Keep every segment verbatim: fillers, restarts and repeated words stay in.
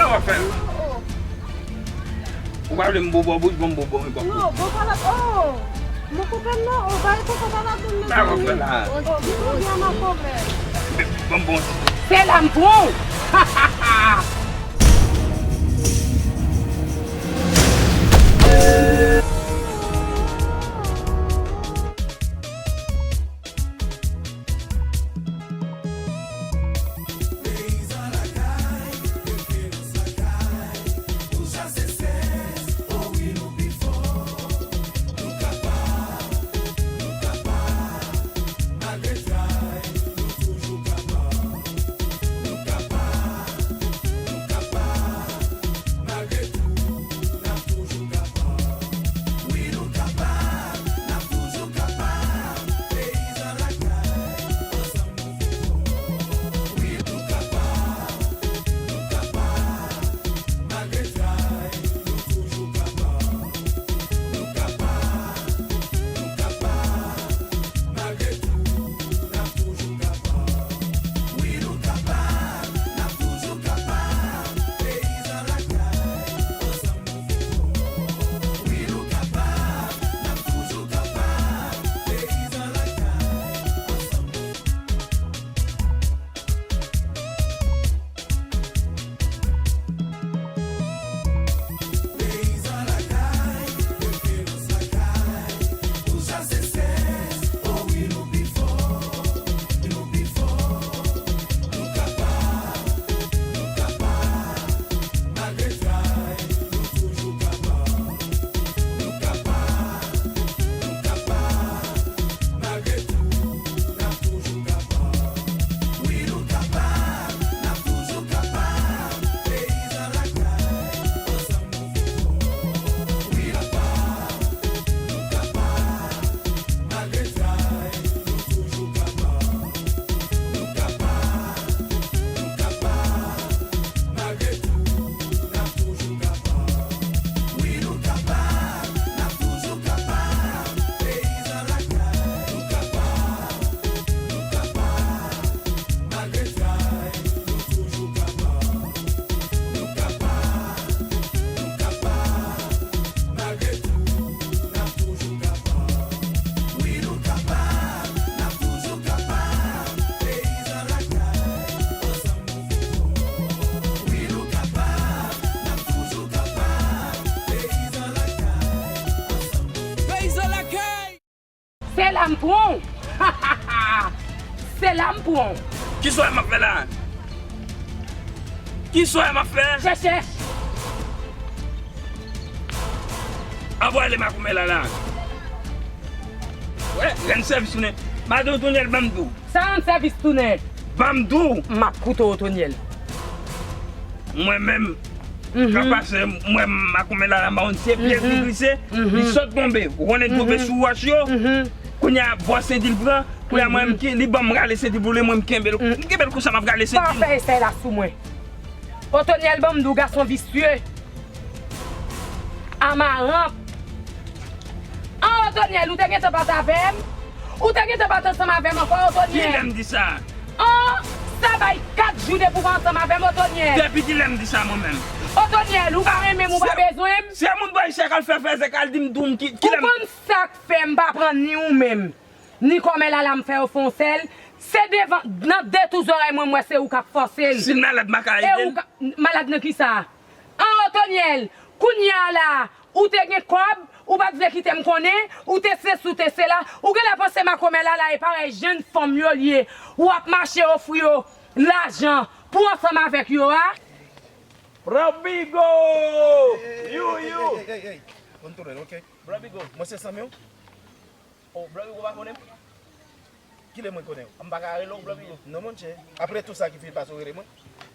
Ou pa fè l. Ou pa vle m bo bò bouch, ban m bo bò men pòpou. Non, bon pa la, oh! Mwen koupe m non, oh, bay koko pa la pou m. Sa w ap fè la? Oh, di mwen byen ma kòmè. Ban m bon. Se la m pran w. Peyizan lakay! Se la m pran w. Se la m pran w. Ki swa m ap fè la? Ki swa m ap fè? Chèchè. Anvwaye le makoumè la la. Wè, rann sèvis tounen. Madan Otonyèl, ban m di w. Sa rann sèvis tounen? Ban m di w. M ap koute w, Otonyèl. Mwen menm, mhm, ka pase, mwen, makoumè la la, mawon se pyè, mhm, ki glise, mhm, li sot tonbe. Ou konnen tonbe, mhm, sou wòch yo. Mhm. Kounye a, bò senti l pran. Kounye a, mwen, mhm, m ki, li ban m rale senti l pou li, mwen, m kenbe l. Mhm. M kenbe l konsa, m ap rale senti l. Pa fè esèy la sou mwen. Otonyèl, ban m di w, gason visye. Amaranp. An, Otonyèl, ou te gentan pa t avè m? Ou te gentan pa t ansanm avè m ankò, Otonyèl? Kilè m di sa? An, sa bay kat jou depi w pa ansanm avè m, Otonyèl. Depi kilè m di sa mwen menm? Otonyèl, ou pa renmen m, ou pa bezwen m? Se moun bò isit k al fè fèzè k al di m, di m ki, kilè m. Ou konn sa k fè m pa pran ni ou menm, ni kòmè la la m fè yo fè yon sèl? Se devan, nan de twou zòrèy mwen, m wè se ou k ap fòse l. Si l malad, m pa ka ede l. E ou ka, malad nan kisa? An, Otonyèl, kounye a la, ou te gen kòb, ou pa t vle kite m konnen, ou te sesi, ou te sela, ou genlè panse makomè la la e parèy jenn fanm yo l ye, w ap mache ofri yo lajan pou ansanm avèk yo a. Blan Bigo! Ey, ey, ey, ey, ey, ey, ey, ey. Konn tounen, oke? Blan Bigo. Mwen se Sanmi w. Oh, Blan Bigo pa konnen m? Kilè mwen konnen w? M pa ka rele w Blan Bigo. Non, monchè. Apre tou sa ki fin pase, w rele mwen?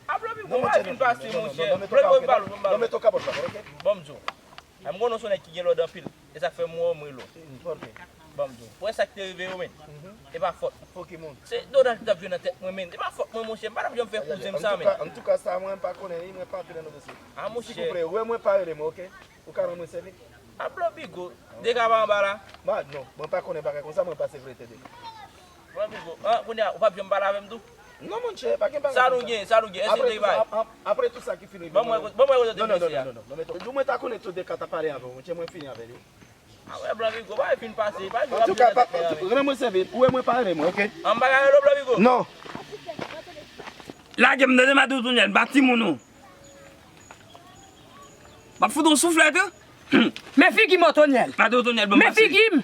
A, Blan Bigo, pa fin pase, monchè. Blan Bigo, pa pale, ban m pale. Non, mete w kapòt la, oke? Bon, m di w. A, m konnen w se yon nèg ki gen lòd anpil. E sa k fè m wè w, m rele w. Bon, m di w. Pou wè sa k te rive yo, men. E pa fòt. Fò ki moun? Se Donald ki t ap jwe nan tèt mwen, men. E pa fòt mwen, monchè. M pa t ap janm fè kouzen m sa, men. Antouka, antouka, sa mwen pa konnen li, mwen pa antre nan dosye. A, monchè. Silvouplè, wè mwen pale mwen, oke? Ou ka rann mwen sèvis? A, Blan Bigo, dega pa anba la. Ma, non, mwen pa konnen bagay konsa, mwen pase vre tande. Blan Bigo, an, kounye a, ou p ap janm pale avè m tou? Non, monchè, pa gen bagay sa nou gen, sa nou gen, èske te bay? Apre tout sa ki fin rive. Ban mwen, ban mwen kote te blese a. Non, non, non, non, non, non, non, non, mwen ta konnen tou de ka ta pale avè w, monchè, mwen fini avè li. A wè, Blan Vigo, bagay fin pase, pa jwe. Antouka, pa, renmen mwen sèvi, ou wè mwen pa renmen mwen, oke? An bagay yo, Blan Vigo. Non. Lage m, tande, Madoutonyèl, ba timoun ou. M ap fout yon souflèt, wi. Men figi m, Otonyèl. Madoutonyèl, ban m pase. Men figi m.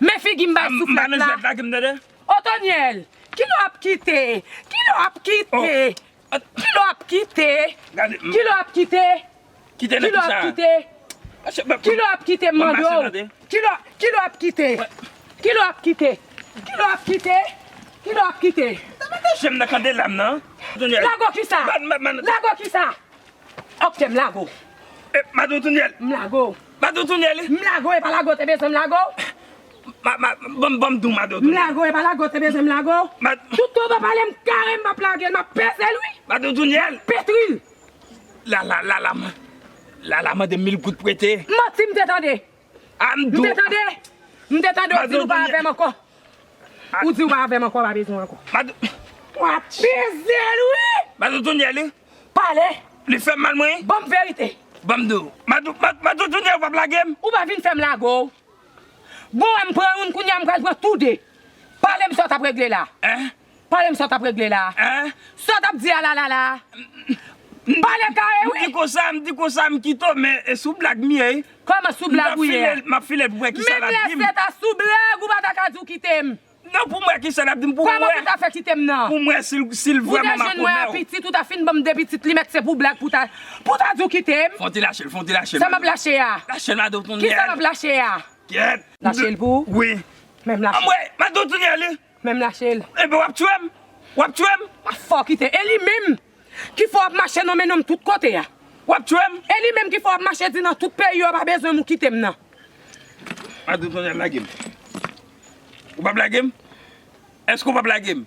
Men figi m bay souflèt la. Lage m, tande. Otonyèl, kilè w ap kite? Kilè w ap kite? Kilè w ap kite? Kilè w ap kite? Kite nan kisa? Kilè w ap kite? Kilè w ap kite, m mande w? Kilè, kilè w ap kite? Kilè w ap kite? Kilè w ap kite? Kilè w ap kite? Mete je m nan kandela m nan. Lago kisa? Lago kisa? Oke, m lago. Madoutonyèl. M lago. Madoutonyèl. M lago, e pa lago te bezwen m lago. Ma, ma, ban m, ban m di w, Madoutonyèl. M lago, e pa lago te bezwen m lago. Tout tan w pa pale m kare, m p ap lage l, m ap peze l, wi. Madoutonyèl. Petri l. Lala, Lala, man. Lala mande m mil goud prete. Manti m te tande. A, m di w. M te tande. M te tande w di nou pa avè m ankò. Ou di w pa avè m ankò, w pa bezwen ankò. W ap peze l, wi. Madoutonyèl, wi. Pale. Li fè m mal, mwen. Ban m verite. Ban m di w. Madou, Madou, Madoutonyèl, w p ap lage m. Ou pa vin fè m lage w. Bon, wè m pran youn, kounye a m pral pran tou de. Pale m sa w t ap regle la. Hein? Pale m sa w t ap regle la. Hein? Sa w t ap di a la la la. Pale kare, wi. M di konsa, m di konsa, m kite w, men e sou blag m ye. Kòman sou blag ou ye a? M ap file l pou wè kisa l ap di m. Menm lè se ta sou blag, ou pa ta ka di w kite m. Non, pou m wè kisa l ap di m, pou m wè. Kòman pou ta fè kite m nan? Pou m wè si l, si l vrèman makomè. Ou te jwenn mwen an pitit, ou ta fin ban m de pitit, li mèt se pou blag pou ta, pou ta di w kite m. Fon ti lache l, fon ti lache l. Sa m ap lache a? Lache l, Madoutonyèl. Kisa m ap lache a? Kèt. Lache l pou ou? Wi. Menm lache l. Anmwey, Madoutonyèl, li. Menm lache l. Enben, w ap tchwe m? W ap tchwe m? M ap fè w kite. E li menm ki fè w ap mache nonmen nonm tout kote a. W ap tchwe m? E li menm ki fè w ap mache di nan tout peyi yo pa bezwen m, ou kite m nan. Madoutonyèl, lage m. Ou p ap lage m? Èske w p ap lage m?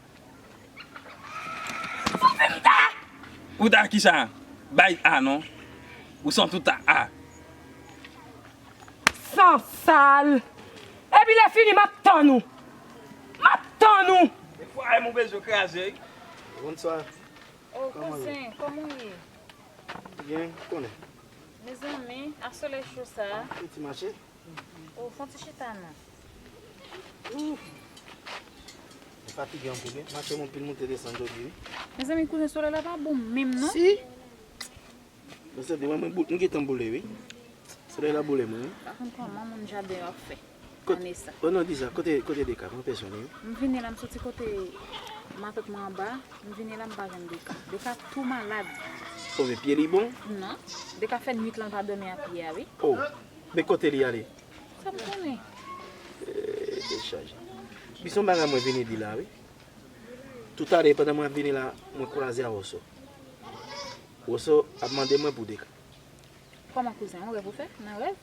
Ou ta kisa? Bay a non. Ou san tout a. Sansal. Epi lè fini, m ap tann ou. M ap tann ou. Defwa, e mwen bezwen kraze, wi. Bonswa. Oh, kouzen, kòman w ye? Byen, konnen. Mezanmi, ak solèy cho sa a. Ou ti mache? Oh, fon ti chita non. Ou fatige anpil, wi. Mache m anpil moute desann jodi, wi. Mezanmi, kouzen, solèy la pa bon menm non. Si. Mwen santi mwen, mwen boule, m gentan boule, wi. Solèy la boule mwen, wi. Pa konn kòman moun jaden yo ap fè ane sa. Oh non, di sa, kote, kote Deka? Mwen pèsonn, wi. M vini la, m soti kote matant mwen anba, m vini la, m pa jwenn Deka. Deka tou malad. Oh, men pye li bon? Non. Deka fè nwit lan l pa dòmi a pye a, wi. Oh, men kote li ale? Sa m konnen? Eh, dechaje. Pi se yon bagay mwen vini di la, wi. Toutalè, pandan mwen ap vini la, mwen kwaze a Woso. Woso ap mande mwen pou Deka. Kòman kouzen? Yon rèv ou fè? Nan rèv?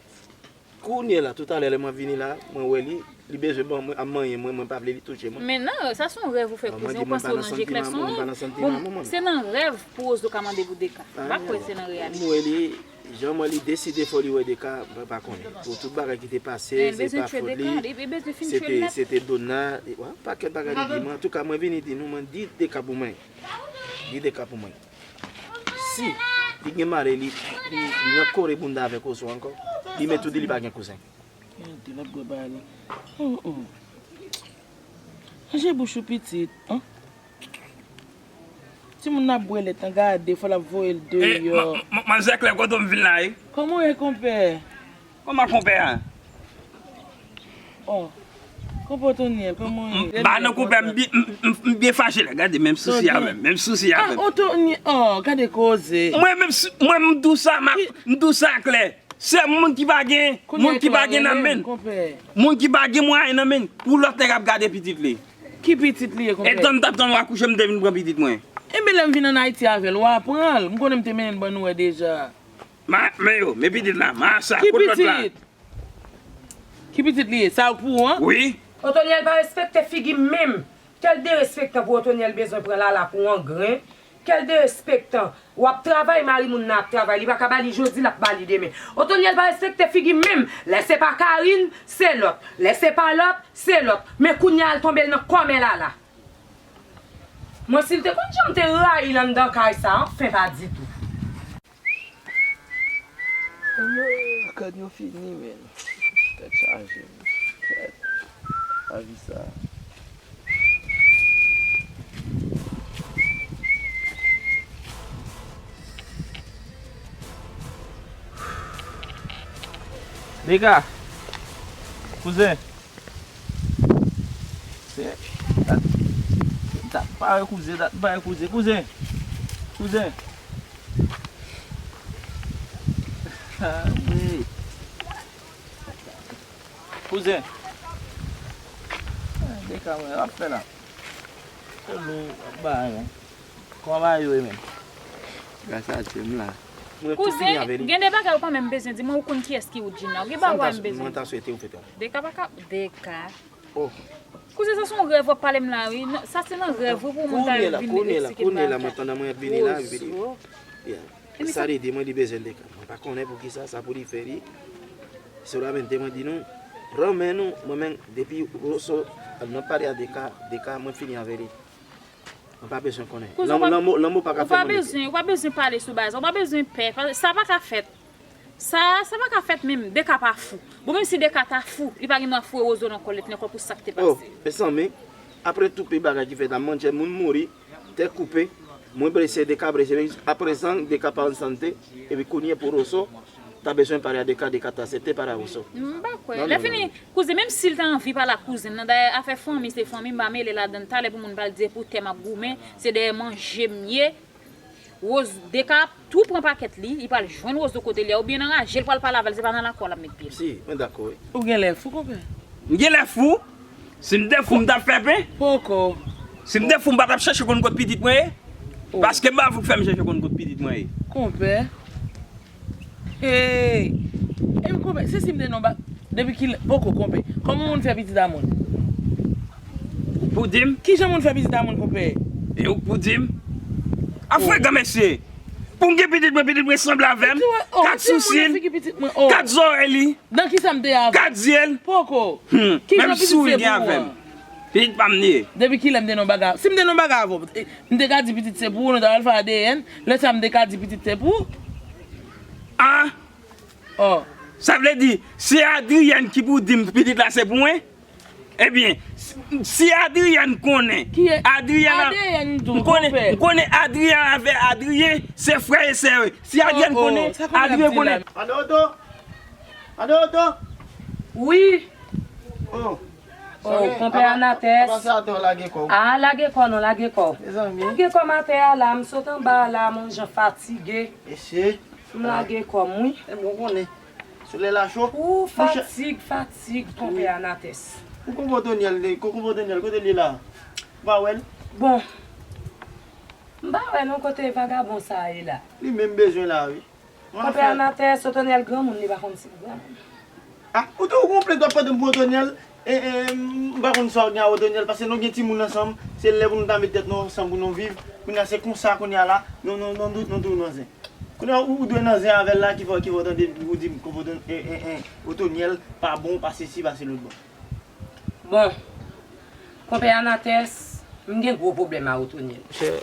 Kounye la, toutalè, lè mwen vini la, mwen wè li, li bezwen ban mwen, ap manyen mwen, mwen pa vle li touche mwen. Men nan, sa se yon rèv ou fè, kouzen, ou panse w nan je klèson, wi. Bon, se nan rèv pou Woso ka mande pou Deka. M pa kwè se nan reyalite. Mwen wè li, jan mwen li deside fò li wè Deka, mwen pa konnen. Pou tout bagay ki te pase, se pa fòt li, se te, se te Dona, e, wè, pakèt bagay li di mwen. Antouka, mwen vini di nou, mwen di Deka pou mwen. Di Deka pou mwen. Si li gen male, li, li, li nan kore bounda avèk Woso ankò, li mèt tou di li pa gen kouzen. Gade, l ap bwè bagay la. Oh, oh. Ranje bouch ou pitit, an. Timoun nan ap bwè lèt lan, gade, fò l ap voye l deyò. Eh, ma, ma, manzè Klè, kote w m vin la, wi? Kòman w ye, konpè? Kòman konpè a? Oh. Konpè Otonyèl, kòman w ye? M pa nan konpè, m byen, m, m, m byen fache la. Gade, menm sousi a menm, menm sousi a menm. Ah, Otonyèl, oh, gade koze. Mwen menm, mwen m di w sa, m di w sa klè. Se moun ki pa gen, moun ki pa gen nan men. Moun ki pa gen mwayen nan men. Pou lòt nèg ap gade pitit li. Ki pitit li ye, konpè? E tann t ap tann w akouche, m te vin pran pitit mwen. Enben, lè m vin ann Ayiti avè l, w a pran l. M konnen m te mennen l ban nou wè deja. Ma, men yo, men pitit la, ma sa, kot lòt la? Ki pitit? Ki pitit li ye? Sa pou ou an? Wi. Otonyèl pa respekte figi m menm. Kèl derespektan pou Otonyèl bezwen pran Lala pou yon gren? Kèl derespektan? W ap travay, mari moun nan ap travay, li pa ka ba li jodi, l ap ba li demen. Otonyèl pa respekte figi m menm. Lè se pa Karine, se lòt. Lè se pa lòt, se lòt. Men kounye a, l tonbe l nan kòmè Lala. Mwen, si l te konn jan m te rayi l anndan kay sa, anfen pa ditou. Anmwey, kòd yo fini, men. Tèt chaje, men. Kèt. Lavi sa. Dega. Kouzen. Se dat, dat pare kouzen, dat pare kouzen. Kouzen. Kouzen. Ah, wi. Kouzen. Ah, Dega, mwen, w ap fè la. Se lou, w ap bay, men. Kòman yo ye, men? Gras a Dye, m la. Mwen tou fini avè li. Kouzen, gen de bagay ou pa menm bezwen di mwen, ou konn kiyès ki Woodjina. Gen bagay ou pa menm bezwen di. Sa m ta swete ou fè tande. Dega pa ka, Dega. Oh. Kouzen, sa se yon rèv w ap pale m la, wi. Non, sa se nan rèv, wi, pou moun ta vin eksplike m bagay. Kounye la, kounye la, mwen pandan mwen ap vini la, vini. Wozo. Yeah. Sa li di, mwen li bezwen Dega. Mwen pa konnen poukisa, sa pou li fè li. Solamente mwen di nou, renmen nou, mwen menm, depi Wozo, al nan pale a Dega, Dega, mwen fini avè li. Mwen pa bezwen konnen. Kouzen, lanmou, lanmou, lanmou pa ka fè moun. Ou pa bezwen, ou pa bezwen pale sou bagay sa, ou pa bezwen pè, pa- sa pa ka fèt. Sa, sa pa ka fèt menm, Dega pa fou. Bon, menm si Dega ta fou, li pa gen dwa foure Wozo nan kòlèt nan kò pou sa k te pase. Oh, mezanmi, apre tout pi bagay ki fèt la, manje moun mouri, tèt koupe, mwen blese, Dega blese, men aprezan, Dega pa an sante, epi kounye pou Wozo, ta bezwen pale a Dega, Dega ta aksepte pale a Wozo. M pa kwè. Non, lè non, fini, non. Kouzen, menm si l ta anvi pale ak kouzen nan, dayè afè fanmi se fanmi, m pa mele ladan l. Talè pou moun pral di se pou tè m ap goumen, se dèyè manje m ye. Woz, Dega ap tou pran pakèt li, li pral jwenn Wozo kote li a, oubyen nan raje l pral pale avè l, se pa nan lakò l ap met pye l. Si, mwen dakò, wi. Ou genlè fou, konpè. M genlè fou? Si m te fou, m t ap fè pen? Poko. Si m te fou, m pa t ap chèche konn kot pitit mwen ye. Oh. Paske m pa vle w fè m chèche konn kot pitit mwen ye. Konpè. Hey! Epi konpè, se si m te nan ba-, depi kilè, poko konpè. Kòman moun fè pitit a moun? Pou di m? Kijan moun fè pitit a moun, konpè? E ou k pou di m? A frekan, mesye! Pou m gen pitit mwen, pitit mwen sanble avè m. Kat sousye l, kat zòrèy li, kat zye l. Poko. Kijan pitit se pou ou an? Pitit pa m li ye. Depi kilè m te nan bagay? Si m te nan bagay avè w, m te ka di pitit se pou ou, nou ta pral fè A D N. Lè sa a m te ka di pitit se pou ou. Ah! Oh. Sa vle di, se Adrienne ki pou di m pitit la se pou mwen? Ebyen, si, si Adrienne konnen, Adrienne, m konnen, m konnen Adrienne avè Adrien, se frè e sè yo. Si Adrienne konnen, Adrien konnen. Wi. Oh, konpè Anatès. Apa sa atò lage kò w? Ah, lage kò non, lage kò. Mezanmi. Lage kò m atè a la, m sot anba a la, m on jan fatige. Mesye. M lage kò m, wi. E bon konnen. Solèy la cho. Ou fatig, fatig, konpè Anatès. Ou konpè Otonyèl, konpè Otonyèl, kote li la? Ou pa wè l? Bon. M pa wè non kote vagabon sa a ye la. Li menm bezwen la, wi. Konpè Anatès, Otonyèl granmoun, li pa konn si l granmoun. Ah, ou tou ou gon plent w ap pote m pou Otonyèl? E, e, m pa konn sa w gen a Otonyèl, paske nou gen timoun ansanm, se lè pou nou ta met tèt nou ansanm pou nou viv. Kounye a se konsa kounye a la, nou, nou, nou, nou, nou tou nan zen. Kounye a ou, ou dwe nan zen avè l la ki fè, ki fè w tande ou di m konpè Oton-, e, e, e, Otonyèl pa bon, pa sesi, pa se lòt bò. Bon, konpè Anatès, m gen gwo pwoblèm a Otonyèl. Monchè,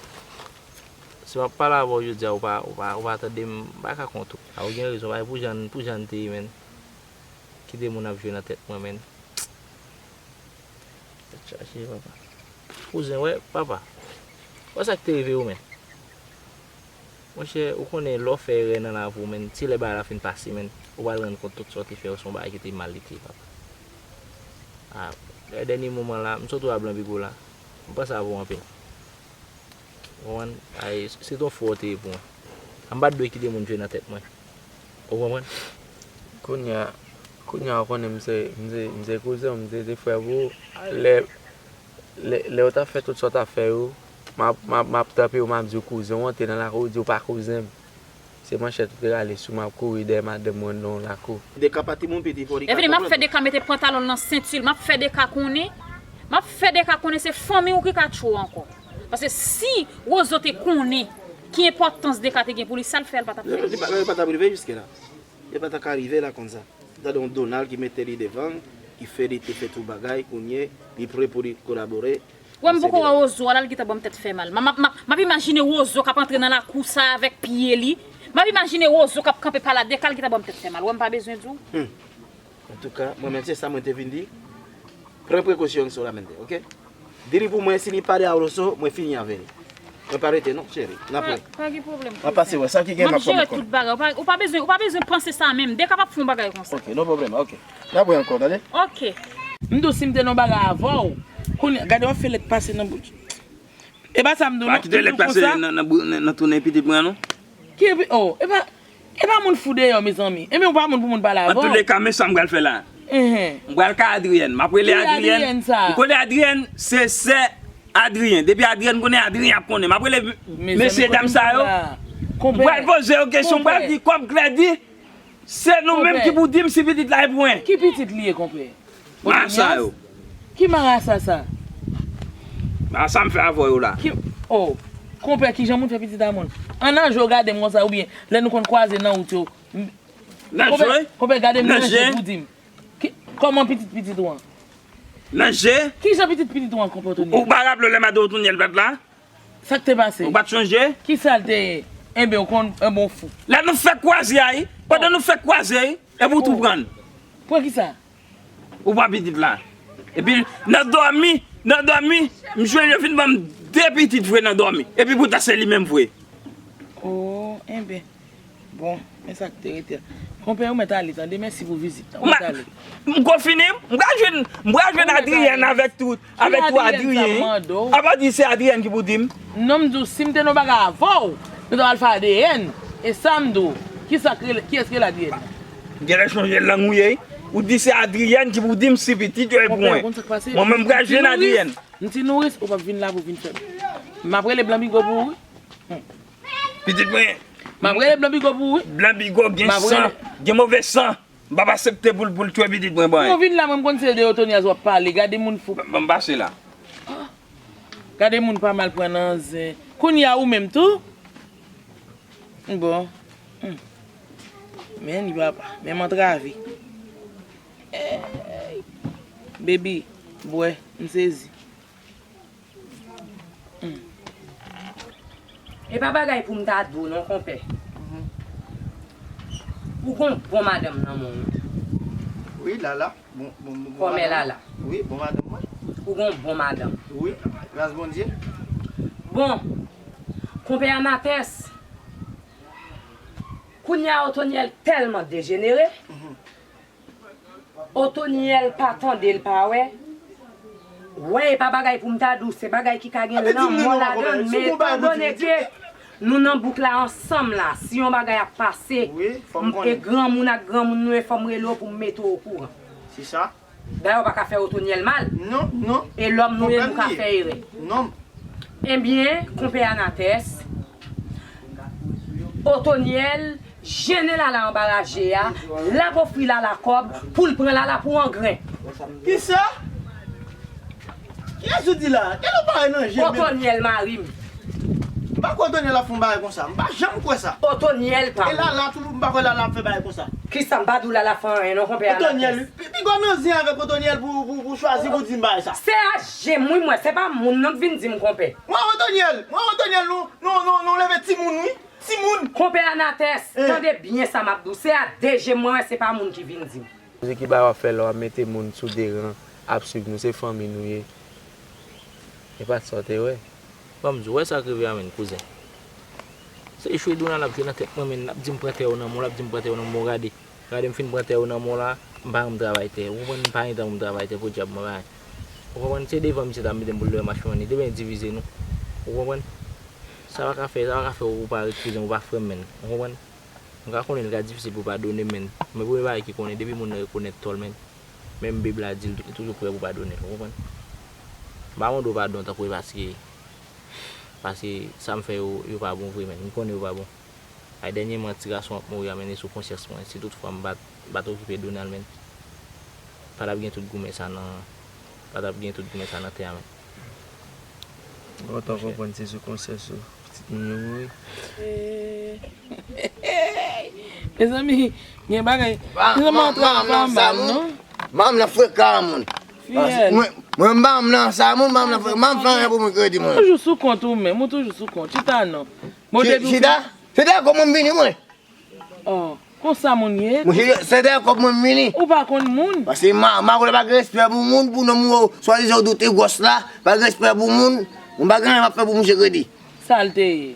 si m ap pale avè w jodi a, ou pa, ou pa, ou pa tande m, m pa ka kont ou. A, ou gen rezon, pa pou jan, pou jan n te ye, menn. Kite moun ap jwe nan tèt mwen, menn. Tèt chaje, papa. Kouzen, wè, papa. Wè sa k te rive ou, menn. Monchè, ou konnen lè w fè erè nan lavi w, menn, se lè bagay la fin pase, menn, ou pral rann kont tout sa w te fè yo, se yon bagay ki te mal li te ye, papa. A, lè dènye moman la, m sot wè a Blan Bigo la, m panse avè w anpil. Ou konprann? Ay, se, se yon fwa w te ye pou mwen. M pa t dwe kite moun jwe nan tèt mwen. Ou konprann? Kounye a, kounye a, ou konnen m se, m se, m se kouzen w, m se, se frè pou ou. Lè, lè, lè w t ap fè tout sa w t ap fè yo, m ap, m ap, m ap tanpe w, m ap di w kouzen w antre nan lakou, w di w pa kouzen m. Se manchèt ou te rale sou m, ap kouri dèyè madanm mwen nan lakou. Deka pa timoun piti, fò li ka konprann. Lè fini, m ap fè Deka mete pantalon l nan senti l, m ap fè Deka konnen, m ap fè Deka konnen se fanmi w ki ka tchwe w ankò. Paske si Wozo te konnen ki enpòtans Deka te gen pou li, sa l fè a, l pa t ap fè. Li pa, li pa t ap rive jiske la. Li pa ta ka rive la konsa. Gade yon Donald ki mete li devan, ki fè li te fè tout bagay, kounye, li pre pou li kolabore. Wè, m poko wè Wozo a la, l gentan ban m tèt fè mal. M ap, m ap, m ap imajine Wozo k ap antre nan lakou sa avèk pye li. M ap imajine Wozo k ap kanpe pa la de ka, l gentan ban m tèt fè mal. Wè, m pa bezwen di w. Antouka, mwen menm se sa mwen te vin di. Pran prekosyon solamente, oke? Di li pou mwen, si li pale a Wozo, mwen fini avè li. Mwen pa rete non, cheri. N ap wè. Pa gen pwoblèm. M ap pase wè sa ki gen, m ap jere tout bagay. Ou pa, ou pa bezwen, ou pa bezwen panse sa menm. Deka p ap fè yon bagay konsa. Ok, no problem, ok. N ap wè ankò, tande? Ok. M di w si m te nan bagay avè w, kounye a, gade w ap fè lèt pase nan bouch. E pa sa m di w non. Pa kite lèt pase nan, nan, nan, nan tounen pitit mwen non. Ki epi, oh, e pa, e pa moun fou deyò, mezanmi. Ebyen, ou pa moun pou moun pale avè w. Antouleka, men sa m pral fè la. M pral ka Adrienne. M ap rele Adrienne. Ki Adrienne sa? M konnen Adrienne, se sè Adrien. Depi Adrienne konnen, Adrien ap konnen. M ap rele mesye dam sa yo. M pral poze yo kesyon, m pral di kòm kredi. Se nou menm ki pou di m si pitit la e pou mwen. Ki pitit li ye, konpè? Marasa yo. Ki marasa sa? Marasa m fè avè yo la. Ki, oh, konpè, kijan moun fè pitit a moun? An nan je w gade m konsa oubyen lè nou konn kwaze nan wout yo? Nan je? Konpè, gade m nan je pou di m. Ki, kòman pitit pitit ou an? Nan je? Kijan pitit pitit ou an, konpè Otonyèl? Ou pa raple w lè madan Otonyèl pa t la? Sa k te pase? Ou pa t chonje? Kisa l te ye? Enben, ou konn, enben, w fou. Lè nou fèk kwaze a, wi. Pandan nou fèk kwaze, wi. Epi w tou pran l. Pran kisa? Ou pran pitit la. Epi, nan dòmi, nan dòmi, m jwenn yo fin ban m de pitit vre nan dòmi. Epi poutan se li menm vre. Oh, enben. Bon, men sa k te rete. Konpè, ou mèt ale, tande, mèsi pou vizit la. Ou mèt ale. M ko fini, m pral jwenn, m pral jwenn Adrienne avèk tout, avèk tout Adrienne. Apa di se Adrienne ki pou di m? Non, m di w, si m te nan bagay avè w, nou ta pral fè A D N. E sa m di w, kisa k rele, kiyès ki rele Adrienne? Genlè chonje lang ou ye, wi. Ou di se Adrienne ki pou di m si pitit yo e pou mwen. Mwen menm m pral jwenn Adrienne. M ti nouris, ou p ap vin la pou vin fè m. M ap rele Blan Bigo pou ou, wi. Pitit mwen. M ap rele Blan Bigo pou ou, wi. Blan Bigo gen san, gen move san. M p ap aksepte pou l, pou l tchwe pitit mwen ban. Ou vin la, mwen m konn se de Otonyèl w ap pale. Gade moun fou. Ban m pase la. Gade moun pa mal pran nan zen. Kounye a ou menm tou. Bon. Hmm. Men li papa. Men m antrave. Ey. Baby, bwè, m sezi. Hmm. E pa bagay pou m ta di w non, konpè. Ou gon bon madanm nan men w. Wi, Lala. Bon, bon, bon, bon madanm. Kòmè Lala. Wi, bon madanm mwen. Ou gon bon madanm. Wi, gras Bondye. Bon, konpè Anatès, kounye a Otonyèl tèlman dejenere. Otonyèl pa tande, l pa wè. Wè, e pa bagay pou m ta di w, se bagay ki ka gen lanmò ladan l, men etandone ke nou nan bouk la ansanm la, si yon bagay ap pase, e granmoun ak granmoun nou ye, fò m rele w pou m mete w okouran. Se sa. Dayè, w pa ka fè Otonyèl mal. Non, non. E lòm nou ye, nou ka fè erè. Non. Ebyen, konpè Anatès, Otonyèl jennen Lala anba raje a, l ap ofri Lala kòb pou l pran Lala pou angren. Kisa? Kiyès ou di la? Gade w parèy nan je m. Otonyèl mari m. M pa kwè Otonyèl ap fè yon bagay konsa. M pa janm kwè sa. Otonyèl pa. E Lala tou, m pa kwè Lala ap fè bagay konsa. Kisa? M pa di w Lala fè anyen non, konpè Anatès. Otonyèl, wi. Pi, pi gwo nan zen avèk Otonyèl pou, pou, pou chwazi pou di m bagay sa. Se aje m wi m wè, se pa moun non k vin di m konpè. Mwen Otonyèl, mwen Otonyèl, nou, nou, nou, nou leve timoun wi. Timoun. Konpè Anatès, tande byen sa m ap di w. Se a de je m mwen wè, se pa moun ki vin di m. Koze ki bagay w ap fè la, w ap mete moun sou de ran, ap swiv nou, se fanmi nou ye. E pa sa w te wè. Ban m di w, wè sa k rive a menn, kouzen. Se jwe Donald ap jwe nan tèt mwen, menn, l ap di m pran tè yo nan men w, l ap di m pran tè yo nan men w, gade. Gade m fin pran tè yo nan men w la, m pa janm travay tè. Ou konprann, m pa gen tan pou m travay tè, podyab mwen pa. Ou konprann, se devan misye t ap mete m pou l leve mach mwen, li te byen divize nou. Ou konprann? Sa pa ka fè, sa pa ka fè ou pa ret kouzen, ou pa frè m, menn. Ou konprann? M ka konnen li ka difisil pou padone m, menn. Men premye bagay ki konnen, depi moun nan rekonèt tò l, menn. Menm Bib la di l, li toujou prè pou padone l, ou konprann? M pa mande w padon tankou e paske, paske sa m fè yo, yo pa bon vre, menn. M konnen yo pa bon. Ay, dènyèman, ti gason ap mouri a, menn, e sou konsyans mwen. Si tout fwa m pa t, m pa t okipe Donald, menn, pa t ap gen tout goumen sa nan, pa t ap gen tout goumen sa nan tè a, menn. Ou kontan konprann se sou konsyans ou pitit moun yo mouri. Mezanmi, gen bagay. Mezanmi, antre anba anba l non. Manman nan frekan moun. Fiyèl. Mwen, Mwen m pa m nan sa moun, m pa m nan fè, m pa m fè anyen pou moun kredi mwen. Toujou sou kont ou menm, ou toujou sou kont. Chita non. Bon, depi w fin. Chita? Se dèyè kòb mwen m vini mwen. Oh, konsa moun ye? Mwen se, se dèyè kòb mwen m vini. Ou pa konn moun? Paske ma, ma konnen pa gen respè pou moun, pou nonm ou swadizan ou di w te gwòs la, pa gen respè pou moun. Mwen pa gen anyen m ap fè pou misye kredi. Sa l te ye?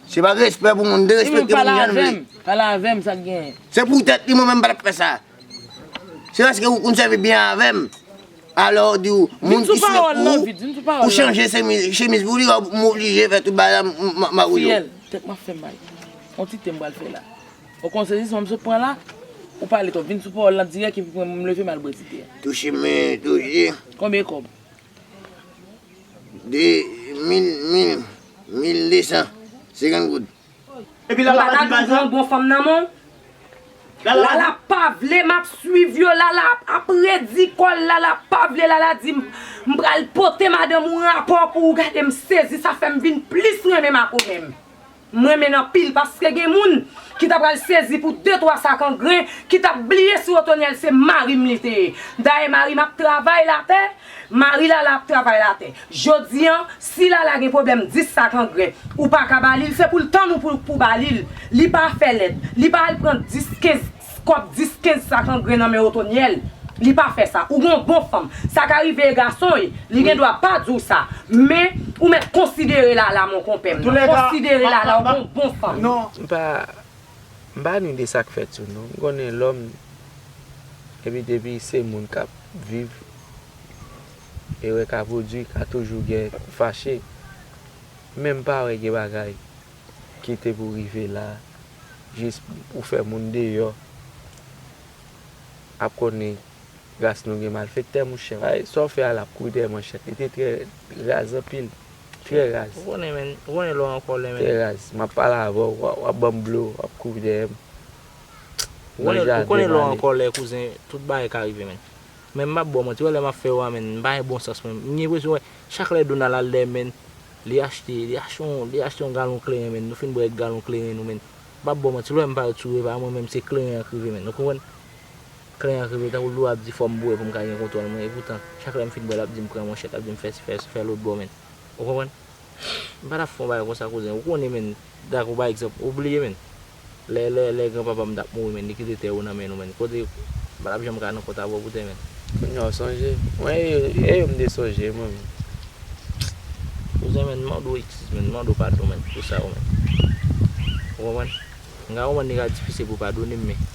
Se pa respè pou moun, derespekte moun jan l vle. Pale avè m, sa k genyen? Se pou tèt li, mwen menm m pa t ap fè sa. Se paske ou konn sèvi byen avè m. Alò, w di w, moun ki sou lòt kou, ou chanje chemiz, chemiz pou li, m oblije fè tout bagay la, m, m, m, m, Fiyèl, tèt m ap fè m mal. On ti te m pral fè la. Ou konn sezisman m sot pran la? Ou pale twòp, vin sou pawòl lan dirèk epi mwen m leve m al bwè ti te a. Touche men, touche. Konbyen kòb? De mil, mil, mil de san senkant goud. Epi Lala pa di m pa sa? Ou pa ta di yon bon fanm nan men w? Lala pa vle, m ap swiv yo, Lala ap, ap redi kò l, Lala pa vle, Lala di m, m pral pote madanm ou rapò pou ou gade, m sezi, sa fè m vin plis renmen m ak ou menm. M renmen l anpil paske gen moun ki ta pral sezi pou de twa sak angren, ki t ap bliye si Otonyèl se mari m li te ye. Dayè mari m ap travay latè, mari Lala ap travay latè. Jodi an, si Lala gen pwoblèm dis sak angren, ou pa ka ba li l, se pou l tann ou pou, pou ba li l. Li pa fè lèd. Li pa al pran dis, kenz, kòb dis, kenz sak angren nan men Otonyèl. Li pa fè sa. Ou gon bon fanm. Sa ka rive e gason, wi. Li gen dwa pa di w sa. Men, ou mèt konsidere Lala, mon konpè m nan. Konsidere Lala, ou gon bon fanm. Non. M pa, m pa ni de sa k fèt sou nou. M konnen lòm, epi depi se moun k ap viv, erè ka pwodui, ka toujou gen fache. Men m pa wè gen bagay ki te pou rive la, jis pou fè moun deyò ap konnen ras nou gen malfektè, monchè. Ay, sa w fè a la ap kouri dèyè manchèt. Li te trè raz anpil. Trè raz. Ou konnen, men, ou konnen lè w an kòlè, men. Trè raz. M ap pale avè w, w ap, w ap ban m dlo, w ap kouri dèyè m. Ou konnen, ou konnen lè w an kòlè, kouzen, tout bagay ka rive, men. Men m p ap ba w manti, wè lè m ap fè yo a, men, m pa gen bon sans, men. M gen enpresyon, wè, chak lè Donald al dèyè m, men, li achte, li achte yon, li achte yon galon kleren, men. Nou fin bwè galon kleren nou, men. M p ap ba w manti, lè m parèt sou Reva, mwen menm se kleren an k rive, men. Ou konprann? Kleren an k rive, tankou dlo ap di fò m bwè pou m ka gen kontwòl mwen. Epoutan, chak lè m fin bwè, l ap di m pran manchèt, l ap di m fè si, fè, fè lòt bò, men. Ou konprann? M pa t ap fè yon bagay konsa, kouzen. Ou konnen, men, tankou pa egzanp, ou bliye, men. Lè, lè, lè granpapa m t ap mouri, men, li kite tè yo nan men nou, men. Kote, m pa t ap janm ka nan kont avè w pou tè, men. Kounye a w sonje? Mwen, e yo, e yo m te sonje, mwen menm. Kouzen, men, m mande w eskiz, men, m mande w padon, men, pou sa yo, men. Ou konprann? M ka konprann li ka difisil pou w padone m, men.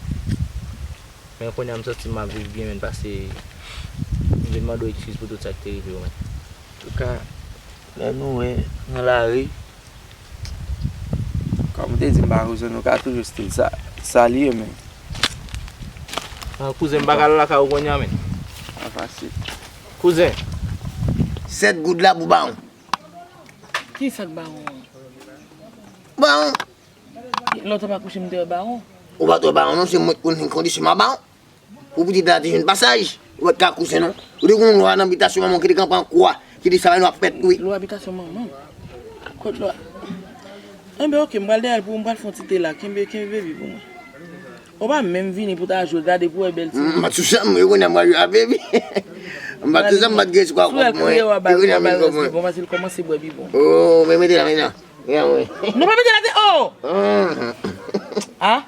Men kounye a m santi m ap viv byen, men, pase m vin mande w eskiz pou tout sa k te rive w, men. Antouka, lè nou wè nan lari, kòm ou te di m pa kouzin, nou ka toujou still sa, salye, men. Ah, kouzen, m pa ka al lakay ou kounye a, men. Pa fasil. Kouzen. Sèt goud la pou bawon. Kisa k bawon an? Bawon. Lè w t ap akouche, m te wè bawon. Ou pa t wè bawon, non, se mwen k konn kondisyon m a bawon. Pou pitit la te jwenn pasaj, ou pa t ka akouche, non. Ou te konn lwa nan bitasyon manman w ki te kanpe an kwa, ki te sa nou ap fèt, wi. Lwa bitasyon manman m? Kot lwa? Enben, oke, m pral dèyè l pou ou, m pral fè yon ti te la. Kenbe, kenbe baby pou mwen. Ou pa menm vini pou ta jwe, gade pou wè bèl ti. M pa t sou chanm, yo konnen m pral jwe a baby. M pa t sou chanm, m pa t gen sou kwa kòb mwen. Yo konnen m vin kòb mwen. Bon, paske l kòmanse bwè bibwon. Oh, men mete la, mete la. Mete la, mwen. Nou pa mete la, te, oh! Ah!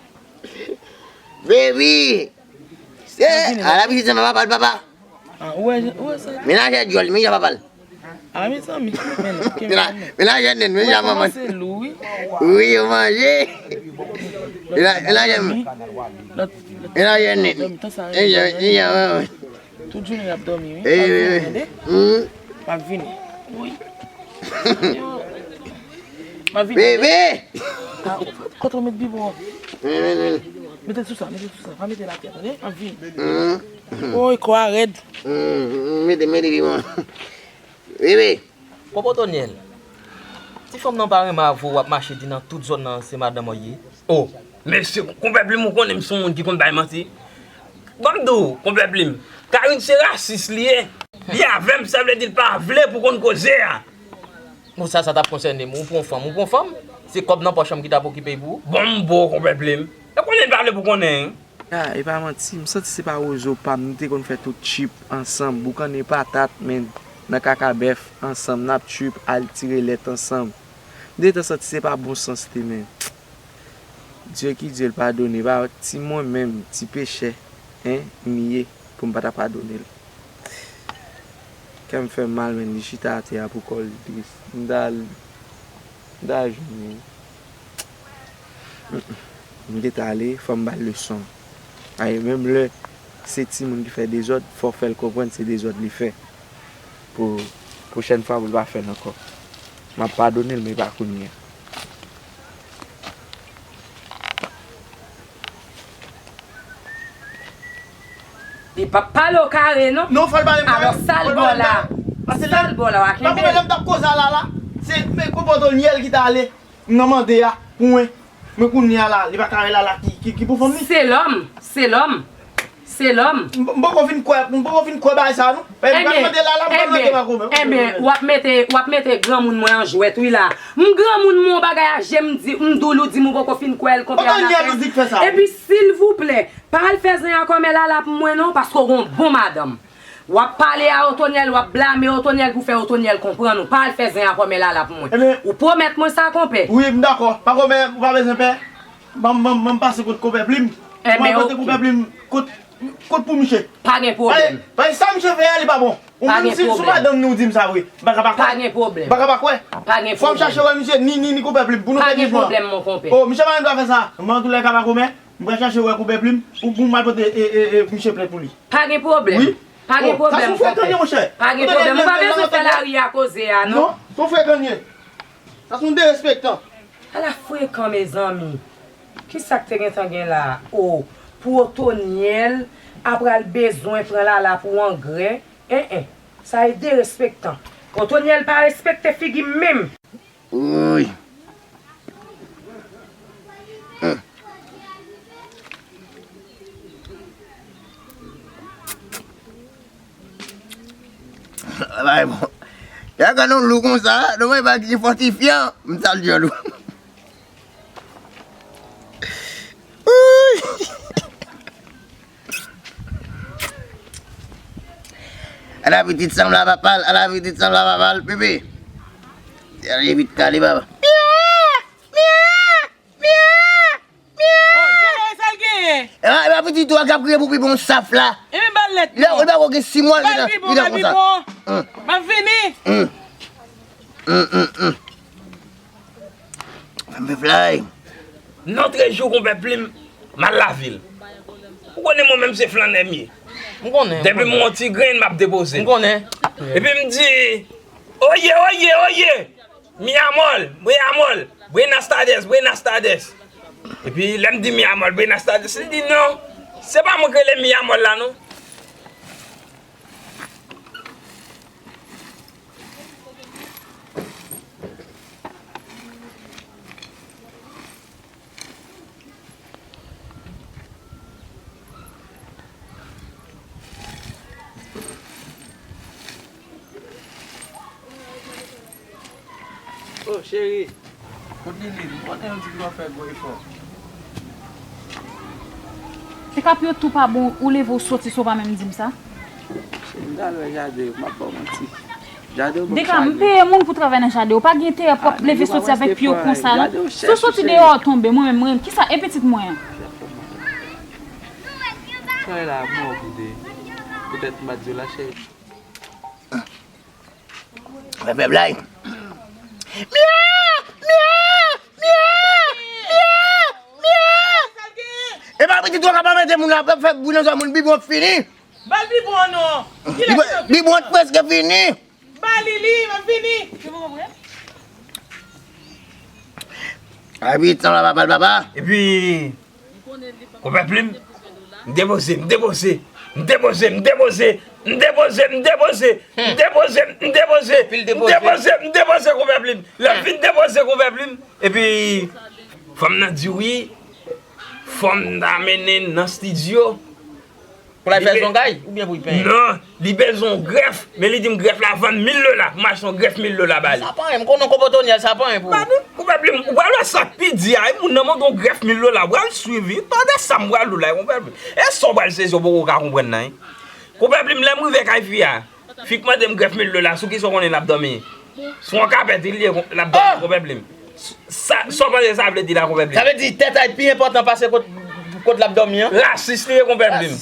Baby! Eh, ala pitit sa papa, papa. Ah, ou wè, ou wè sa? Menaje djòl, men jan papa l. Ah, mezanmi. Men la, men la jèn nèt, men jan manman. Kòmanse lou, wi. Wi, yo manje. Men la, men la jèn. Men la jèn nèt. Men jan, men jan manman. Tout jounen y ap dòmi, wi. M ap vini, tande? M ap vini. Wi. M ap vini. Bebe! Ah, kote w met bibwon? Mete l sou sa, mete l sou sa. Pa mete l atè, tande? M ap vini. Woy, kò a rèd. Mete, mete bibwon. Bebe! Pòpotonyèl. Ti fanm nan pa renmen avè w, w ap mache di nan tout zòn nan se madanm an ye. Oh, mesye, konpè Plim, ou konnen m se yon moun ki konn bay manti. Ban m di w, konpè Plim, Karine se rasis li ye. Li avè m, sa vle di l pa vle pou konn koze a. Bon, sa, sa t ap konsène m. Ou pran fanm, ou pran fanm? Se kòb nan pòch an m ki t ap okipe pou ou? Bon, m bon, konpè Plim. E konnen l pa vle pou konnen, wi. Ah, e pa manti, m santi se pa Wozo pa m, nou te konn fè tout trip ansanm, boukannen patat, men, nan kaka bèf ansanm, n ap trip, al tire lèt ansanm. M te tan santi se pa bon sans te, men. Dye ki Dye, l padone, pa ti mwen menm, ti pechè, en, m ye, pou m pa ta padone l. Kè m fè m mal, men, li chita atè a pou kò l tris. M ta al, m ta al jwenn li. M gentan ale, fò m ba l leson. Ay, menm lè se timoun ki fè dezòd, fò w fè l konprann se dezòd li fè. Pou pwochèn fwa, pou l pa fè l ankò. M ap padone l, men pa kounye a. Li p ap pale w kare, non. Non, fò l pale m kare. Alò, sa l ba w la, sa l ba w la, w a kenbe l. Pa konprann lè m t ap koze a Lala, se men konpòtonyèl ki t ale. M nan mande a pou mwen. Men kounye a la, li pa ka wè Lala ki, ki, ki pou fanm li. Se lòm, se lòm, se lòm. M, m poko fin kwè, m poko fin kwè bagay sa non. Paske m pral mande Lala, m pral mande Makomè. Ebyen, ebyen, w ap mete, w ap mete granmoun mwen an jwèt wi la. M granmoun mwen, yon bagay a je m di, m di w, ou di m ou poko fin kwè l, konpè a la fè. Epi silvouplè, pa al fè zen a kòmè Lala pou mwen non, paske w gon bon madanm. W ap pale a Otonyèl, w ap blame Otonyèl pou fè Otonyèl konprann ou. Pa al fè zen a kòmè Lala pou mwen. Ou pwomèt mwen sa, konpè? Wi, m dakò. Pa konpè, ou pa bezwen pè. Ban m, ban m, ban m pase kot konpè Plim. Ebyen, oke. Mwen pote konpè Plim kot, kot pou misye. Pa gen pwoblèm. Paske, paske sa misye fè a, li pa bon. Ou menm si, si w madanm ni ou di m sa vre. M pa ka pa kwè. Pa gen pwoblèm. M pa ka pa kwè. Pa gen pwoblèm. Fò m chache wè misye, ni, ni, ni konpè Plim, pou nou fè jijman. Pa gen pwoblèm, mon konpè. O, misye pa menm dwa fè sa. Mwen antoulèka pa konpè. M pral chache wè konpè Plim, ou pou m al pote, e, e, e, misye plent pou li. Pa gen pwoblèm. Wi. Pa gen pwoblèm, konpè. Sa se yon frekan, monchè. Pa gen pwoblèm. Ou pa bezwen fè lari a koze a, non. Non, se yon frekan li ye. Sa se yon derespektan. Ala frekan, mezanmi. Kisa k te gentan gen la a? O, pou Otonyèl a pral bezwen pran Lala pou angrè. En, en. Sa e derespektan. Otonyèl pa respekte figi m menm. Woy. Hmm. Bay bon. Ya gade yon lou konsa, nou mwen pa ki fòtifyan, m sal dyòl ou. Woy. Ala pitit sanm la papa l, ala pitit sanm la papa l, pipi. Ala pitit kale papa. Mia! Mia! Mia! Mia! Oh, Jere, sa l genyen? E pa, e pa pitit ou a k ap kriye pou pipi yon saf la. E men ba l lèt non. Lè ou pa gen sis mwa, li nan, li nan konsa. Hum. M ap vini. Hum. Hum, hum, hum. Fè m fè flay. Nòtrejou konpè Plim, m al lavil. Ou konnen mwen menm se flannè m ye. M konnen. Depi m wè yon ti grenn, m ap depoze. M konnen. Epi m di, oye, oye, oye! Mi amor, mi amor, buenas tardes, buenas tardes. Epi lè m di mi amor, buenas tardes, li di non, se pa mwen k rele mi amor la non. Oh, cheri. Kot Lili? M konnen w di l w ap fè gwo efò. Se k ap yo tou pa bon, ou leve w soti san w pa menm di m sa. Cheri, m t al wè Jade, m ap ba w manti. Jade, w ban m chagren. Deka, m peye moun pou travay nan jaden. Ou pa gen enterè pou w ap leve soti avèk pye w konsa, non. Si w soti deyò, w tonbe. Mwen menm, mwen, kisa, e pitit mwen an? Travay la ap mò pou de. Poutèt m pa t di w la, cheri. Fè, fè blag. Mia! Mia! Mia! Mia! Mia! E pa pitit ou k ap mete moun la, ap fè bri nan zòn moun, bibwon ap fini. Ba l bibwon non. Kilès ki nan bibwon? Bibwon prèske fini. Ba li li, m ap vini. Ay, pitit sanm la papa l papa. Epi, konpè Plim, m depoze, m depoze, m depoze, m depoze, m depoze, m depoze, m depoze, m depoze, m depoze, m depoze, konpè Plim. Lè m fin depoze konpè Plim, epi fanm nan di wi, fanm nan mennen nan estidyo. Pou l al fè zongay oubyen pou l penyen? Non, li bezwen yon grèf, men li di m grèf la vann mil dola, pou m achte yon grèf mil dola ba li. Sa pa anyen, m konnen Konpotonyèl, sa pa anyen pou ou. Ou pèp li, ou pral wè sa k pi di a, e moun nan mande yon grèf mil dola, ou pral swiv, wi, tande sa m pral di w la, konpè plim. E sa w pral sezi, ou poko ka konprann nan, wi. Konpè plim, lè m rive kay fi a, fi k mande m grèf mil dola, sou kisa w konnen l ap dòmi? Sou yon kapèt li ye, l ap dòmi, konpè plim. Sa, sa w panse sa vle di la, konpè plim? Sa vle di tèt a pi enpòtan pase kot, kot l ap dòmi an? Rasis li ye, konpè plim.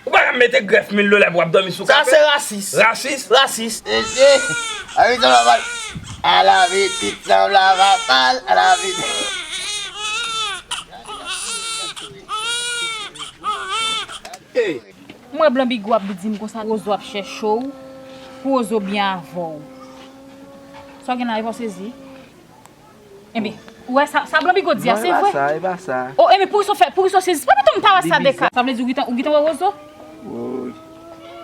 Ou pa ka mete grèf mil dola pou w ap dòmi sou kapèt. Sa se rasis. Rasis? Rasis. Mesye, a wi, sanm la pal. A la vi, tit sanm la va pal, a la vi. Hey. M wè Blan Bigo ap di m konsa, Wozo ap chèche w, pou Wozo byen avè w. Sa w gen la, e pa w sezi? Enben, ou wè sa, sa Blan Bigo di a, se vre? Non, e pa sa, e pa sa. O, enben, poukisa w fè, poukisa w sezi? Pa piton m pa wè sa de ka. Sa vle di ou gentan, ou gentan wè Wozo? Woy,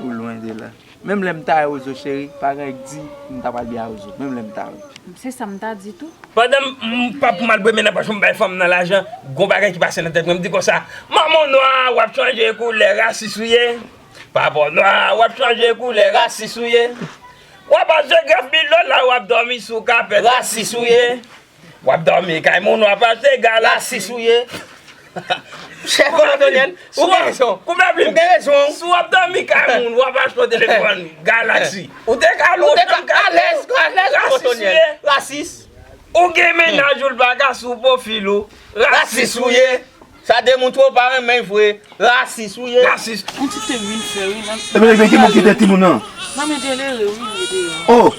ou lwen de la. Menm lè m ta wè Wozo cheri, pa gen anyen k di m ta pral byen a Wozo. Menm lè m ta wè. Se sa m ta di tou. Pandan m, m pa pou m al bwè men nan pòch mwen, m bay fanm nan lajan, gon bagay ki pase nan tèt mwen, m di konsa, manman w nwa, w ap chanje koulè, rasis ou ye. Papa w nwa, w ap chanje koulè, rasis ou ye. W ap achte grèf mil dola, w ap dòmi sou kapèt, rasis ou ye. W ap dòmi kay moun, w ap achte galaksi, rasis ou ye. Chèf Konpotonyèl, ou gen rezon. Ou gen rezon. Si w ap dòmi kay moun, w ap achte yon telefòn galaksi. Ou te ka lwe yon chanm galaksi, rasis ou ye. Rasis. Ou gen mennaj ou, l pa ka sou pwofil ou, rasis ou ye. Sa demontre w pa renmen vre. Rasis ou ye. Rasis. Yon ti te vin fè wi nan. Ebyen, ebyen, ki moun ki te timoun nan? Nan men delere wi, li te. Oh.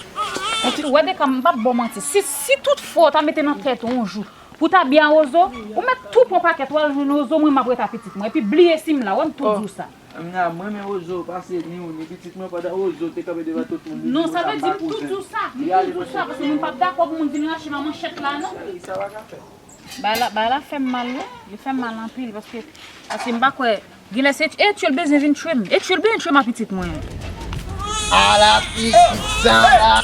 Ou wè de ka m p ap ba w manti. Si, si tout fwa w ta mete nan tèt ou yon jou pou w ta byen a Wozo, ou mèt tou pran pakèt, w al jwenn Wozo, mwen m ap ret a pitit mwen. Epi bliye si m la, wè m tou di w sa. M nan, mwen renmen Wozo pase ni ou ni pitit mwen pandan Wozo te kanpe devan tout moun. Non, sa vle di m tou di w sa, m tou di w sa, paske mwen p ap dakò pou moun vin rache m a manchèt la non. Cheri, sa pa ka fèt. Bagay la, bagay la fè m mal wi. Li fè m mal anpil paske, paske m pa kwè. Genlè se Etchul bezwen vin tchwe m. Etchul bezwen tchwe m a pitit mwen. Ala pitit sa la.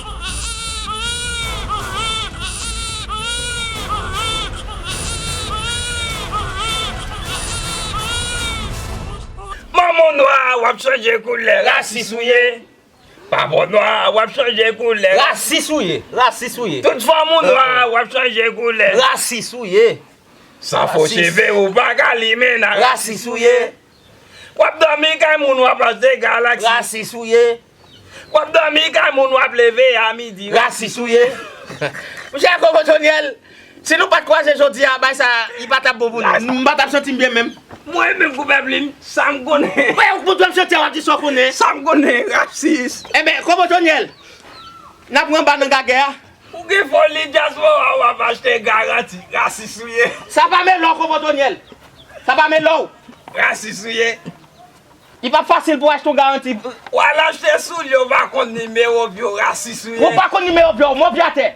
Manman w nwa, w ap chanje koulè, rasis ou ye. Papa w nwa, w ap chanje koulè. Rasis ou ye, rasis ou ye. Tout fanm ou nwa, w ap chanje koulè. Rasis ou ye. San fo cheve, ou pa ka limen nan. Rasis ou ye. W ap dòmi kay moun, w ap achte galaksi. Rasis ou ye. W ap dòmi kay moun, w ap leve a midi. Rasis ou ye. Monchè Konpotonyèl, si nou pa t kwaze jodi a, bagay sa, li pa t ap bon pou nou. M pa t ap santi m byen menm. Mwen menm, Konpè Plim, sa m konnen. Wè, ou konprann m santi a, w ap di sa w konnen. Sa m konnen, rasis. Enben, Konpotonyèl, n ap ranba nan gagè a. Ou gen foli dyaspora, w ap achte garanti. Rasis ou ye. Sa pa melò, Konpotonyèl. Sa pa melò. Rasis ou ye. Li p ap fasil pou w achte yon garanti. W al achte soulye, w pa konn nimewo pye w, rasis ou ye. Ou pa konn nimewo pye w, mwen pye atè.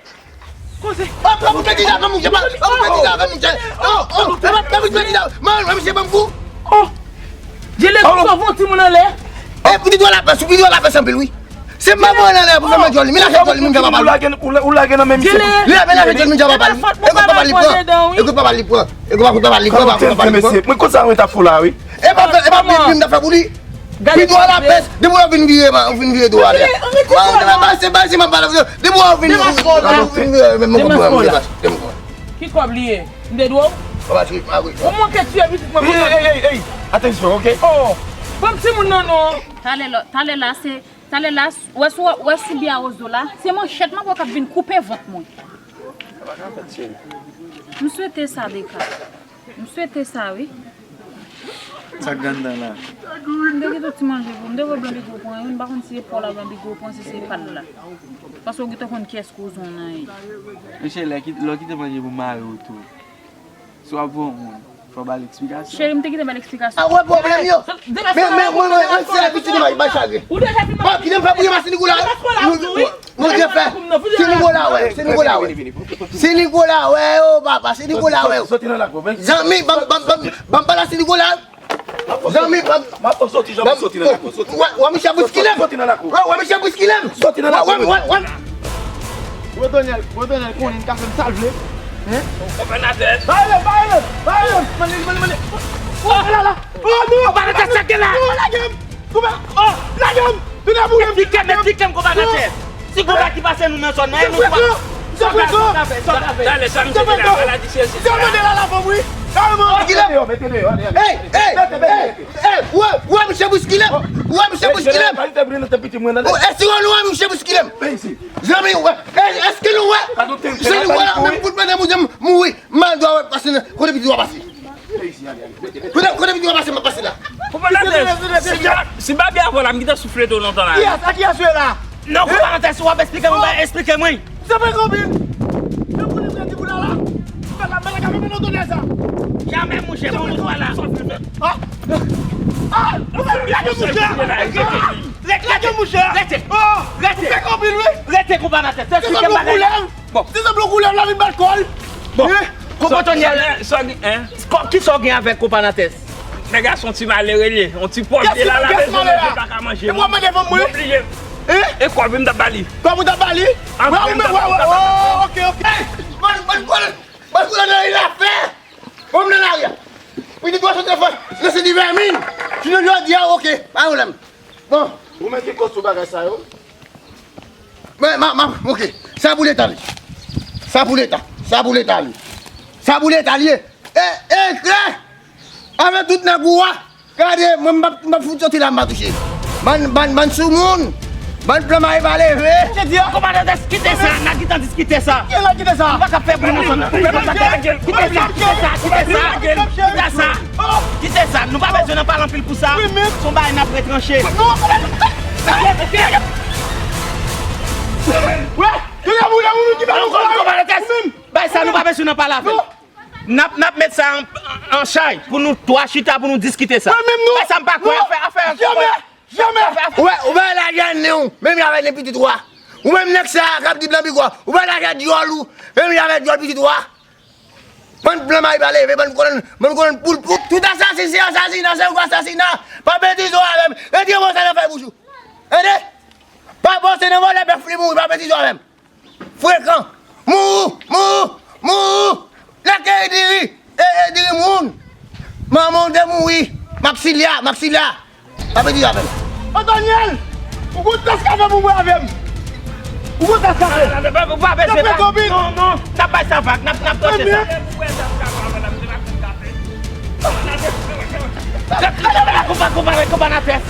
Koze. Oh, pa pou pèdi la, pa mouche, pa pou pèdi la, pa mouche. Oh, oh, pa pou pèdi la. Man, man, misye ban m kou. Oh. Jele, ou sove yon timoun anlè. E, pou di dwa lapès, pou di dwa lapès anpil, wi. Se pa bon nan lè pou fè mwen djòl li. Men lage djòl li, moun sa pa pale. Ou lage nan men misye. Li lave lave djòl moun sa pa pale. Egout papa li pran. Egout papa li pran. Egout papa li pran. Papa li pran. Mwen konn sa mwen t ap fè la wi. E pa fè, e pa plim plim t ap fè pou li. Pi dwa lapès. Depi w vin vire, w vin vire dwa la. Mwen la pase bal si m ap pale. Depi w vin vire, vin vire, men mwen konprann. Ki kòb li ye? M te dwe w? Papa Trip, ma wi. Ou manke tiye pitit mwen konsa. Ey, ey, ey, ey. Atansyon, oke? Oh. Ban m timoun nan non. Talè la, talè la se Talè la, wè sou, wè sou byen a Wozo la, se manchèt m ap wè k ap vin koupe vant mwen. M swete sa, Beka. M swete sa, wi. Sa k anndan la? M te kite ti manje pou m. M te voye Blan Bigo pran youn, m pa konn si se pa w la Blan Bigo pran, si se pa l la. Paske w gentan konn kiyès kouzon w nan ye. Mesye, lè ki, lè w kite manje pou mari w tou. Si w ap voye yon moun, fò w ba l eksplikasyon. Cheri, m te gentan ba l eksplikasyon. A, wè pwoblèm yo. Men, men, mwen, mwen, mwen, se abitid mwen, pa chagren. Bon, kite m fè bouyon, se Nicolas. Mon Dieu, fè. Se Nicolas, wè, se Nicolas, wè. Se Nicolas, wè, oh, papa, se Nicolas, wè. Soti nan lakou, men. Zanmi, ban, ban, ban, ban, ban la, se Nicolas. Zanmi, ban. M ap soti, jan m soti nan lakou, soti. Wè, wè, misye boskile m. Soti nan lakou. Wè, wè, misye boskile m. Soti nan lakou. Wè, wè, wè. Gwo Donyèl, Gwo Donyèl konnen l ka fè m sa l vle. Hein? Gòvènatè. Ba l, ba l, ba l. Mande, mande, mande. Oh, la, la. Oh, non. Ou pa nan tèt sa, Lage m! Koupe! Oh! Lage m! Tounen boule m! Pikem, pikem, konpa nan tèt. Si konpa ki pase nou nan zòn nan, nou pa. Sa w ka fè, sa w ka fè. Talè, sa misye te la, maladi serye. Se mande la la fòm, wi. Kareman. Mete deyò, mete deyò, ale, ale. Hey, hey, hey, hey, wè, wè, misye bouskile m. Wè, misye bouskile m. Èske wè nou wè misye bouskile m? Zanmi, wè. Èske nou wè? Se nou wè la, menm kout men nan mouri, m al dwa wè pase nan kote pitit ou a pase. Kote, kote pitit ou a pase, m ap pase la. Konpa nan tèt, si, si m pa byen avè w la, m gentan soufle tou lontan la. Kiyès? A kiyès ou ye la? Non, konpa nan tèt, si w ap esplike m, ou pa esplike mwen. Se pa konbyen. Se pou li di pou la la. Ou pa la, men la ka fè nou tonè sa. Jamè, monchè, bon, nou la. Ah! Ah! Lage mouche a! Lage mouche a! Rete! Rete! Ou fè konbyen, wi? Rete, konpa nan tèt. Se sanble yon koulèv. Bon. Se sanble yon koulèv, la vin bat kò l. Bon. Konpa Tonyèl. Sa gen, hein? Kisa w gen avèk konpa nan tèt? Nèg la se yon ti malere li ye, yon ti pòv li ye la, la bezwen manje, li pa ka manje. E mwen mande fanm mwen. Oblije. E kòb wi m t ap ba li. Kòb ou t ap ba li? Wè, wè, wè, wè, ok, ok. Hey, ban, ban, ban, ban koulèv nan li la fè. Bon, m nan lari a. Pitit ou a sot nan fè, nan se li vèmin. Jounen jodi a, ok, pa pwoblèm. Bon. Ou mete kò sou bagay sa yo. Men, ma, ma, ok. Sa pou leta li. Sa pou leta. Sa pou leta li. Sa pou leta li ye. E, e, klè. Avè tout nèg ou a. Gade, mwen m p ap, m p ap fout soti la, m pa touche. Bann, bann, bann soumoun. Bann plan mayi pa leve. Konpa nan tèt, kite sa, n a gentan diskite sa. Ki nan kite sa? Nou pa ka fè bri nan zòn nan. Kite sa, kite sa, kite sa, kite sa. Kite sa, nou pa bezwen nan pale anpil pou sa. Se yon bagay n ap retranche. Wè, yo gen moun la, moun ki pa nou konpa nan tèt. Bay sa, nou pa bezwen nan pale avè l. N ap, n ap met sa an, an chay pou nou twa chita pou nou diskite sa. Mwen menm non. Bay sa m pa kwè. Afè, afè, afè. Jamè! Jamè! Ou wè, ou wè lajè nen w, menm jan avèk nen pitit ou a. Ou menm nèg sa a k ap di blan bigò, ou wè lajè dyòl ou, menm jan avèk dyòl pitit ou a. Bann blan mayi pa leve, bann kolòn, bann kolòn poul poul. Tout asasina se asasina, se yon asasina. Pa betize w avè m. Retire mo sa nan fèy bouch ou. Tande? Pa panse nan vòlè bèf li mouri, pa betize w avè m. Frekan. Mou, mou, mou. Lake diri. E, e, diri moun. Manman w te mouri. Maksilya, maksilya. Ape di avè m. Antonyèl, ou gon tès ka fè pou mwen avè m. Ou gon tès ka fè. Ou pa bezwen pa. Non, non. N ap bay sa vag. N ap, n ap tòche sa. Konpa, konpa, konpa nan tès.